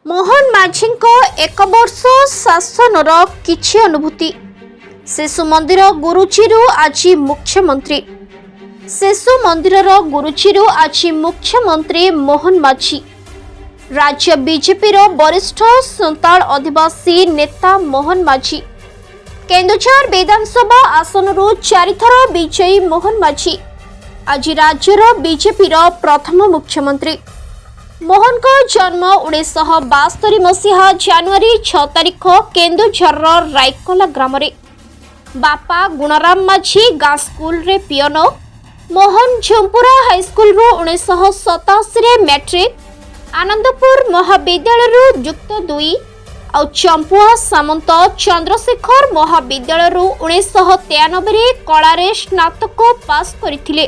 ମୋହନ ମାଝୀଙ୍କ ଏକ ବର୍ଷ ଶାସନର କିଛି ଅନୁଭୂତି। ଶିଶୁ ମନ୍ଦିର ଗୁରୁଜୀରୁ ଆଜି ମୁଖ୍ୟମନ୍ତ୍ରୀ। ଶିଶୁ ମନ୍ଦିରର ଗୁରୁଜୀରୁ ଆଜି ମୁଖ୍ୟମନ୍ତ୍ରୀ ମୋହନ ମାଝୀ। ରାଜ୍ୟ ବିଜେପିର ବରିଷ୍ଠ ସନ୍ତାଳ ଅଧିବାସୀ ନେତା ମୋହନ ମାଝୀ। କେନ୍ଦୁଝର ବିଧାନସଭା ଆସନରୁ ଚାରିଥର ବିଜୟୀ ମୋହନ ମାଝୀ ଆଜି ରାଜ୍ୟର ବିଜେପିର ପ୍ରଥମ ମୁଖ୍ୟମନ୍ତ୍ରୀ। ମୋହନଙ୍କ ଜନ୍ମ 1972 ମସିହା ଜାନୁଆରୀ 6 ତାରିଖ କେନ୍ଦୁଝରର ରାଇକଲା ଗ୍ରାମରେ। ବାପା ଗୁଣରାମ ମାଝୀ ଗାଁ ସ୍କୁଲରେ ପିଅନ। ମୋହନ ଝୁମ୍ପୁରା ହାଇସ୍କୁଲରୁ 1987ରେ ମ୍ୟାଟ୍ରିକ, ଆନନ୍ଦପୁର ମହାବିଦ୍ୟାଳୟରୁ ଯୁକ୍ତ ଦୁଇ ଆଉ ଚମ୍ପୁଆ ସାମନ୍ତ ଚନ୍ଦ୍ରଶେଖର ମହାବିଦ୍ୟାଳୟରୁ 1993ରେ କଳାରେ ସ୍ନାତକ ପାସ୍ କରିଥିଲେ।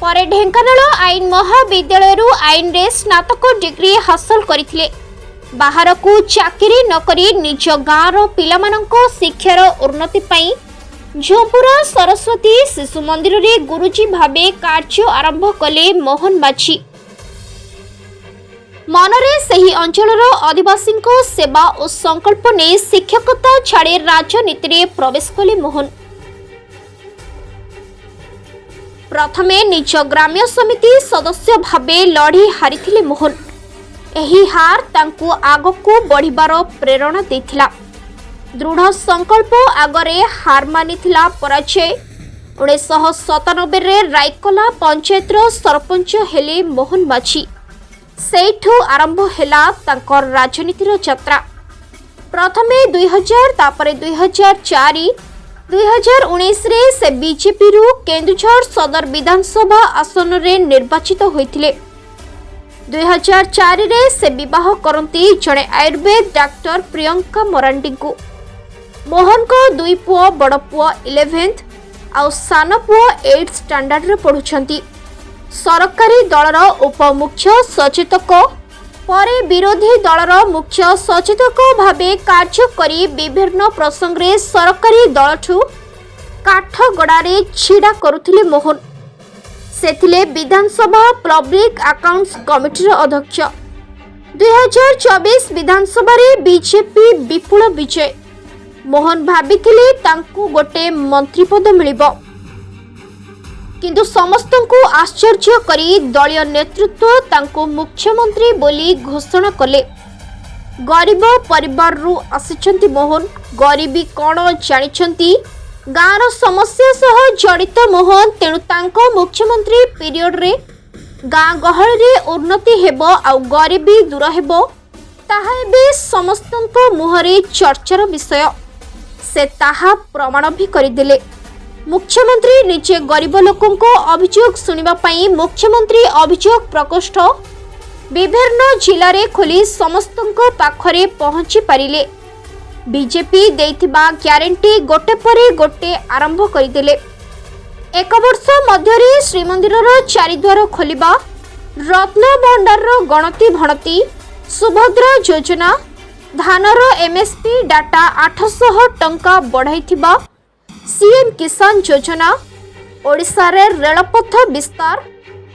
ପରେ ଢେଙ୍କାନାଳ ଆଇନ ମହାବିଦ୍ୟାଳୟରୁ ଆଇନରେ ସ୍ନାତକ ଡିଗ୍ରୀ ହାସଲ କରିଥିଲେ। ବାହାରକୁ ଚାକିରି ନକରି ନିଜ ଗାଁର ପିଲାମାନଙ୍କ ଶିକ୍ଷାର ଉନ୍ନତି ପାଇଁ ଝୁମ୍ପୁରା ସରସ୍ୱତୀ ଶିଶୁ ମନ୍ଦିରରେ ଗୁରୁଜୀ ଭାବେ କାର୍ଯ୍ୟ ଆରମ୍ଭ କଲେ ମୋହନ ମାଝୀ। ମନରେ ସେହି ଅଞ୍ଚଳର ଅଧିବାସୀଙ୍କ ସେବା ଓ ସଂକଳ୍ପ ନେଇ ଶିକ୍ଷକତା ଛାଡ଼ି ରାଜନୀତିରେ ପ୍ରବେଶ କଲେ ମୋହନ। ପ୍ରଥମେ ନିଜ ଗ୍ରାମ୍ୟ ସମିତି ସଦସ୍ୟ ଭାବେ ଲଢ଼ି ହାରିଥିଲେ ମୋହନ। ଏହି ହାର ତାଙ୍କୁ ଆଗକୁ ବଢ଼ିବାର ପ୍ରେରଣା ଦେଇଥିଲା। ଦୃଢ଼ ସଂକଳ୍ପ ଆଗରେ ହାର ମାନିଥିଲା ପରାଜୟ। 1997ରେ ରାଇକଲା ପଞ୍ଚାୟତର ସରପଞ୍ଚ ହେଲେ ମୋହନ ମାଝୀ। ସେଇଠୁ ଆରମ୍ଭ ହେଲା ତାଙ୍କ ରାଜନୀତିର ଯାତ୍ରା। ପ୍ରଥମେ 2000, ତାପରେ 2004, 2019ରେ ସେ ବିଜେପିରୁ କେନ୍ଦୁଝର ସଦର ବିଧାନସଭା ଆସନରେ ନିର୍ବାଚିତ ହୋଇଥିଲେ। 2004ରେ ସେ ବିବାହ କରନ୍ତି ଜଣେ ଆୟୁର୍ବେଦ ଡାକ୍ତର ପ୍ରିୟଙ୍କା ମରାଣ୍ଡିଙ୍କୁ। ମୋହନଙ୍କ ଦୁଇ ପୁଅ, ବଡ଼ ପୁଅ 11th ଆଉ ସାନ ପୁଅ 8th ଷ୍ଟାଣ୍ଡାର୍ଡରେ ପଢ଼ୁଛନ୍ତି। ସରକାରୀ ଦଳର ଉପମୁଖ୍ୟ ସଚେତକ, ପରେ ବିରୋଧୀ ଦଳର ମୁଖ୍ୟ ସଚେତକ ଭାବେ କାର୍ଯ୍ୟ କରି ବିଭିନ୍ନ ପ୍ରସଙ୍ଗରେ ସରକାରୀ ଦଳଠୁ କାଠଗଡ଼ାରେ ଛିଡ଼ା କରୁଥିଲେ ମୋହନ। ସେ ଥିଲେ ବିଧାନସଭା ପବ୍ଲିକ ଆକାଉଣ୍ଟସ କମିଟିର ଅଧ୍ୟକ୍ଷ। 2024 ବିଧାନସଭାରେ ବିଜେପି ବିପୁଳ ବିଜୟ। ମୋହନ ଭାବିଥିଲେ ତାଙ୍କୁ ଗୋଟେ ମନ୍ତ୍ରୀପଦ ମିଳିବ। କିନ୍ତୁ ସମସ୍ତଙ୍କୁ ଆଶ୍ଚର୍ଯ୍ୟ କରି ଦଳୀୟ ନେତୃତ୍ୱ ତାଙ୍କୁ ମୁଖ୍ୟମନ୍ତ୍ରୀ ବୋଲି ଘୋଷଣା କଲେ। ଗରିବ ପରିବାରରୁ ଆସିଛନ୍ତି ମୋହନ। ଗରିବୀ କ'ଣ ଜାଣିଛନ୍ତି। ଗାଁର ସମସ୍ୟା ସହ ଜଡ଼ିତ ମୋହନ। ତେଣୁ ତାଙ୍କ ମୁଖ୍ୟମନ୍ତ୍ରୀ ପିରିୟଡ଼ରେ ଗାଁ ଗହଳିରେ ଉନ୍ନତି ହେବ ଆଉ ଗରିବୀ ଦୂର ହେବ, ତାହା ଏବେ ସମସ୍ତଙ୍କ ମୁହଁରେ ଚର୍ଚ୍ଚାର ବିଷୟ। ସେ ତାହା ପ୍ରମାଣ ବି କରିଦେଲେ। ମୁଖ୍ୟମନ୍ତ୍ରୀ ନିଜେ ଗରିବ ଲୋକଙ୍କ ଅଭିଯୋଗ ଶୁଣିବା ପାଇଁ ମୁଖ୍ୟମନ୍ତ୍ରୀ ଅଭିଯୋଗ ପ୍ରକୋଷ୍ଠ ବିଭିନ୍ନ ଜିଲ୍ଲାରେ ଖୋଲି ସମସ୍ତଙ୍କ ପାଖରେ ପହଞ୍ଚି ପାରିଲେ। ବିଜେପି ଦେଇଥିବା ଗ୍ୟାରେଣ୍ଟି ଗୋଟେ ପରେ ଗୋଟେ ଆରମ୍ଭ କରିଦେଲେ। ଏକ ବର୍ଷ ମଧ୍ୟରେ ଶ୍ରୀମନ୍ଦିରର ଚାରିଦ୍ୱାର ଖୋଲିବା, ରତ୍ନ ଭଣ୍ଡାରର ଗଣତି ଭଣତି, ସୁଭଦ୍ରା ଯୋଜନା, ଧାନର ଏମ୍ଏସ୍ପି ଡାଟା 800 ଟଙ୍କା ବଢ଼ାଇଥିବା, ସିଏମ୍ କିଷାନ ଯୋଜନା, ଓଡ଼ିଶାରେ ରେଳପଥ ବିସ୍ତାର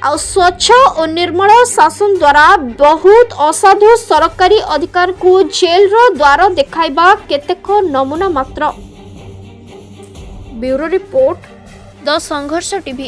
ଆଉ ସ୍ୱଚ୍ଛ ଓ ନିର୍ମଳ ଶାସନ ଦ୍ୱାରା ବହୁତ ଅସାଧୁ ସରକାରୀ ଅଧିକାରୀଙ୍କୁ ଜେଲର ଦ୍ୱାର ଦେଖାଇବା କେତେକ ନମୁନା ମାତ୍ର। ବ୍ୟୁରୋ ରିପୋର୍ଟ, ଦ ସଂଘର୍ଷ ଟିଭି।